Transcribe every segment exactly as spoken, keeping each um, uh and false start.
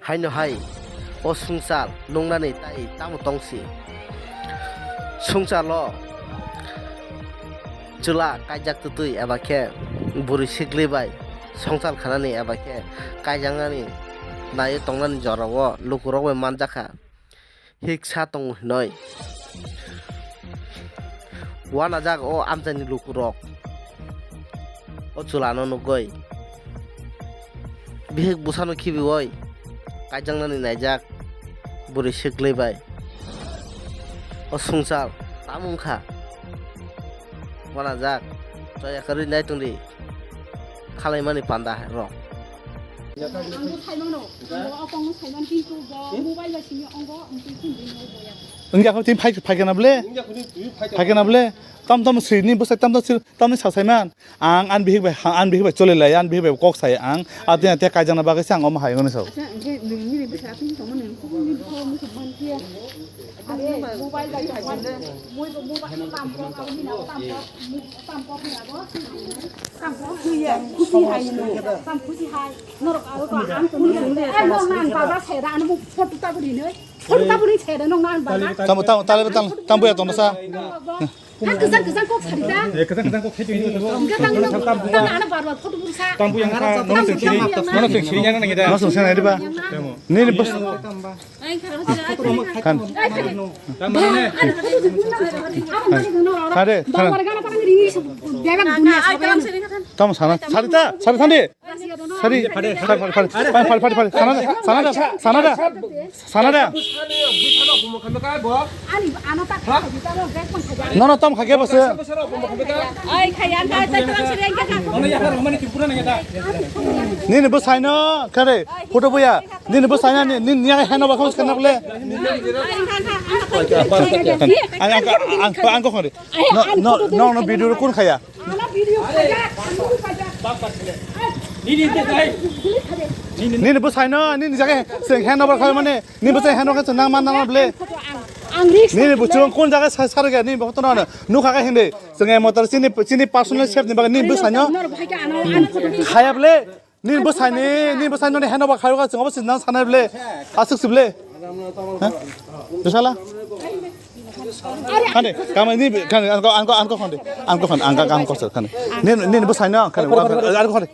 Haino hai, o swngchar nungnani tai tamo tongsi? Swngchar o chwla kaijak twtwi eba khe bwrwi sikli bai swngchar khanani eba khe kaijaknani naiwi tongnani jorao lukurok bai manjakha. Hiksa tongo hinoi uanajak o amchaini lukurok o chwlano nugwi bihik bwsano khibiwi kaijaknani naijak bwrwi sikli bai. O swngchar tamo wngkha uanajak, choya kwrwi naitongdi khalaimani panda rok. Ang bo saimano, ang bo o kok no saimano, kintu bo mobile bai simi ongo, ang twi phone ring o boya. Wngya kho tini phai, phai kana ble? Phai kana ble? Tam tam sri ni bwsai tam tam sri, tam ni sa saiman. Ang an bihik bai, ha, an bihik bai chole lai, an bihik bai kok sai ang. Ati ati kaijakna bagwi se ang omo hai hwnwi sao. Acha, hwnkhe nwng nini bwsai aswk tongmani, ang kok ni kok musu man phiya. Are, mobile bai tongmani, mobile, mobile, tam kok, abo ni na tam kok. Tamo, tamo, tale, tale, tamo ya tong sa. Tamo yang sa, nono sing sini, nono sing sini yang nang ida. Nono sing sini yang nang ida. Nini bus. Kan. Kare, kare. Tamo sana. Sarita, sarita ni. Sari. Fare, fare, fare, fare. Fare, fare, fare, fare. Sana da, sana da, sana da. Sana da. Nono tam khake bas. Nini bwsai no kare photo buya. Nini bwsai no ni ni ni hai no ba khos kana ble. Ang ang ang ang ko khori. No no no no video kun khaya. Nini bwsai no nini jaga se hand over khai mane nini bwsai hand over khai nang man nang ble. Nini bwsai kun jaga sa sar ga nini bwsai no nukha ka hindi. Senge motor chini chini personal chef ni baga nini bwsai no khaya ble. Nini bwsai ni nini bwsai no hand over khai ga senge bwsai nang sanai ble. Asuk si ble. Bisala. Khande, kama ni khande, anko, anko, anko khande. Anko khande, anko, anko sir khande. Nin, nin bo saino khande, anko khande.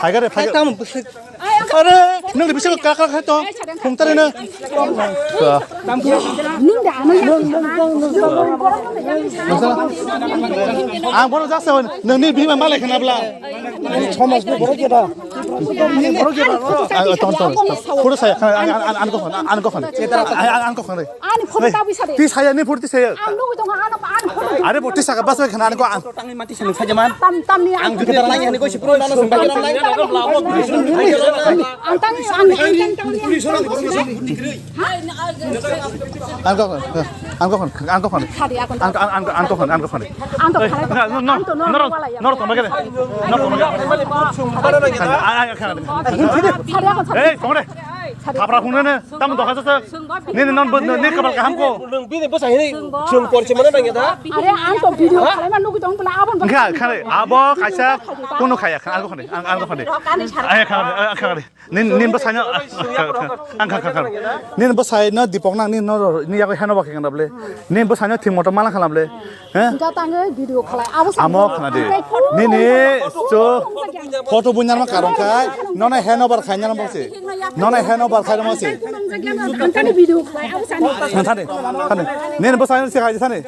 Hai gare, hai gare. Are, nung di bising ka ka khai to. Phung tare na. Nung da ano. Ang bono jasa, nung ni bima malai khana bla. Thomas ni borok jeda. Borok jeda. Tong tong. Pura saya, anko khande, anko khande. Anko khande. Ani photo ta bisa de. Ti saya ni photo ti saya. Ang nugui tongo ano ano photo. Are bo ti saka bas khana ani ko an. Tangni mati sini saja man. Tam tam ni ang. Ang jupiter nang ani ko si pro nang sumbai nang nang. Ang tang ang ang tang tang ni. Ang ko ang ko ang ko ang ko. Khadi akon. Ang ang ang ko ang ko ang ko. Ang to khadi. No no no no no to magere. No to magere. Khadi akon. Hey, kore. Thapra khungnane, tamo dokha jasa. Nini non bo, ni kabal kaham ko. Nung bini bwsa hini chwng porse mano nang ya da? Are ang to video khalai ma nugui tong bwla abon. Kha, kha, abo kaisa kuno khaya, kha, ang khone, ang, ang khone. Ay, kha, kha, kha. Nin, nin bwsai no, ang kha, kha, kha. Nin bwsai no Dipok nang, nin no, ni yago heno bakhe nang ble. Nin bwsai no thik moto mala khala ble. He? Hingka tangwi video khalai. Abo sa. Amo khna di. Nini cho photo bunyar ma karong khai. Nona hand over khai nyar ma se. Nona hand over khai ma se. Antani video khalai. Abo sa. Thani. Thani. Nini bwsai no se khai thani.